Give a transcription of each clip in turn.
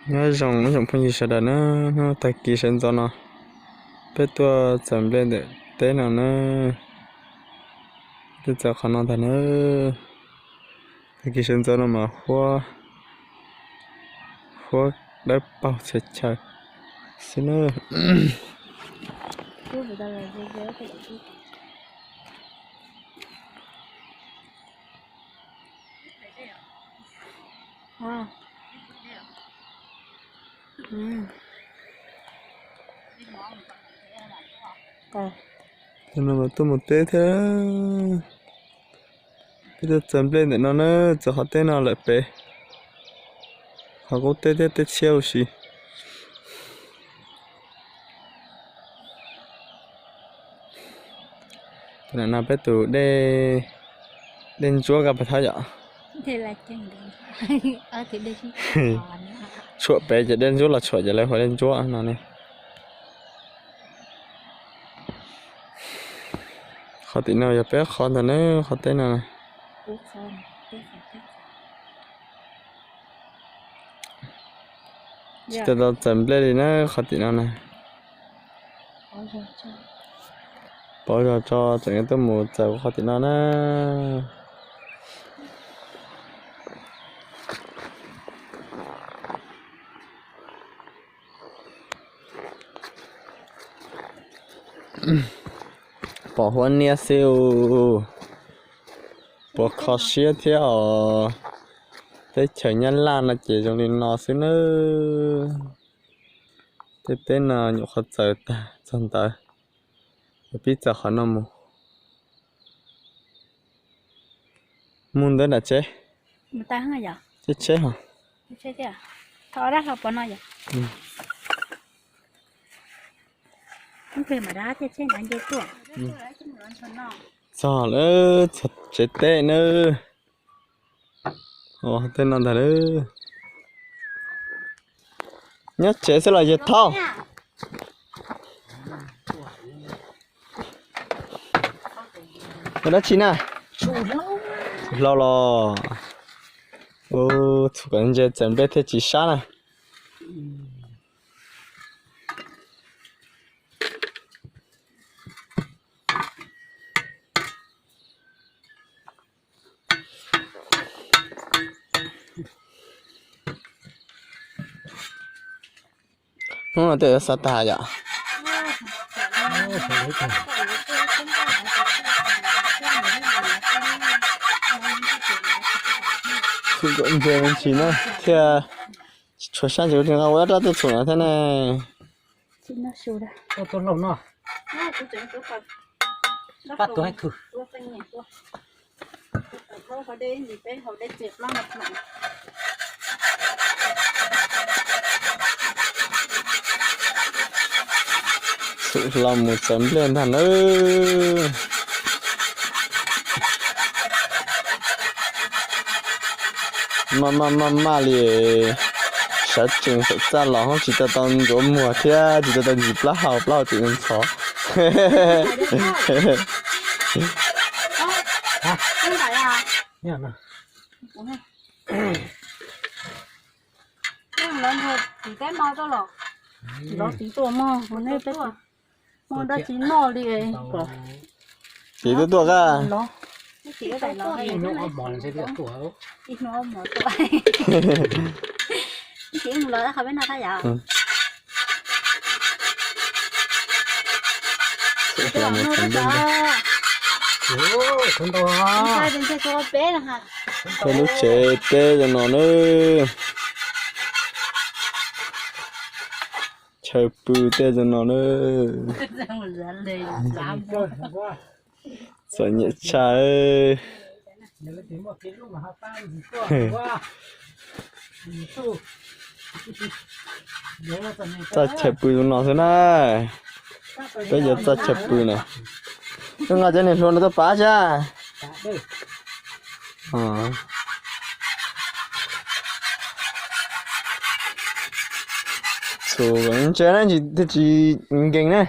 Nyob zoo ib tsoom phooj ywg sawv daws na, hnub tag kis sawv ntxov no peb tuaj txaws nplej ntawm teb no na, tuaj txaws qhov no ntag na. Tag kis sawv ntxov no mas huab, huab dawb paug txhia chaw xwb na. Tuaj mus teb thiab. Peb tuaj txaws nplej ntawm no na, txaws qhov teb no lawm pem, qhov qub teb thiab teb tshiab ua si. Tus no peb tus dej, dej ntsuab koj puas thov yom? Tshuam pem ces dej ntsuab los tshuam ces lawv hu dej ntsuab no ne. Qhov tim no yog peb qhov ntag na, qhov teb no. Tsis tau tau txaws nplej li na qhov tim no na. Pauv zog tso tseem yuav tuaj mus txaws qhov tim no na. Pom huab niab xwb, puas kho siab thiab os. Teb chaws Nyab Laj no ces zoo li no xwb nawb. Tej teb no nyuam qhuav txaws tag txog ntawd, pib txaws qhov no mus. Mus ntawd nram tsev. Tsheb tsheb os. Txog lawm, txog tsev teb nawb. Tej no ntag lawm. Nyob tsev xwb los yawg Thauj? Ua dab tsi na? Hlau los. Txhum kom ntse txawm nplej thiaj tsis sab na. Hnub no tej yuav xav tag yom? Txhum kom ntse me ntsis na, thiaj tshua sab ces kuv tsis nqa ua dab rab tuaj txhum no thiab ne. Txhum los mus txawv nplej ntag nawb. Maj maj maj maj li, sawv tsees saum txaj los hoob tsis tau tau ntxuav muag thiab tsis tau tau ntsis plaub hau, plaub hau tseem ntxhov. Tiv teb mog, tiv tuaj mog, mus nej peb mus dab tsi noj li kom tiv tuaj tuaj qa. Peb lub tsev teb zoo no nawb. Chaw pw tej zoo no nawb. Txom nyem tshaj. Txoj chaw pw zoo no xwb na. Peb yuav txoj chaw pw na. Wb nqa cov niag hlua no tuaj pav sab. Txhum ntse na, thiaj tsis nkees na.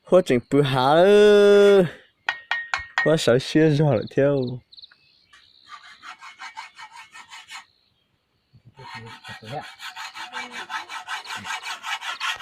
Huab tseem pw hav lawm. Muab sawv siab zog lawm thiab.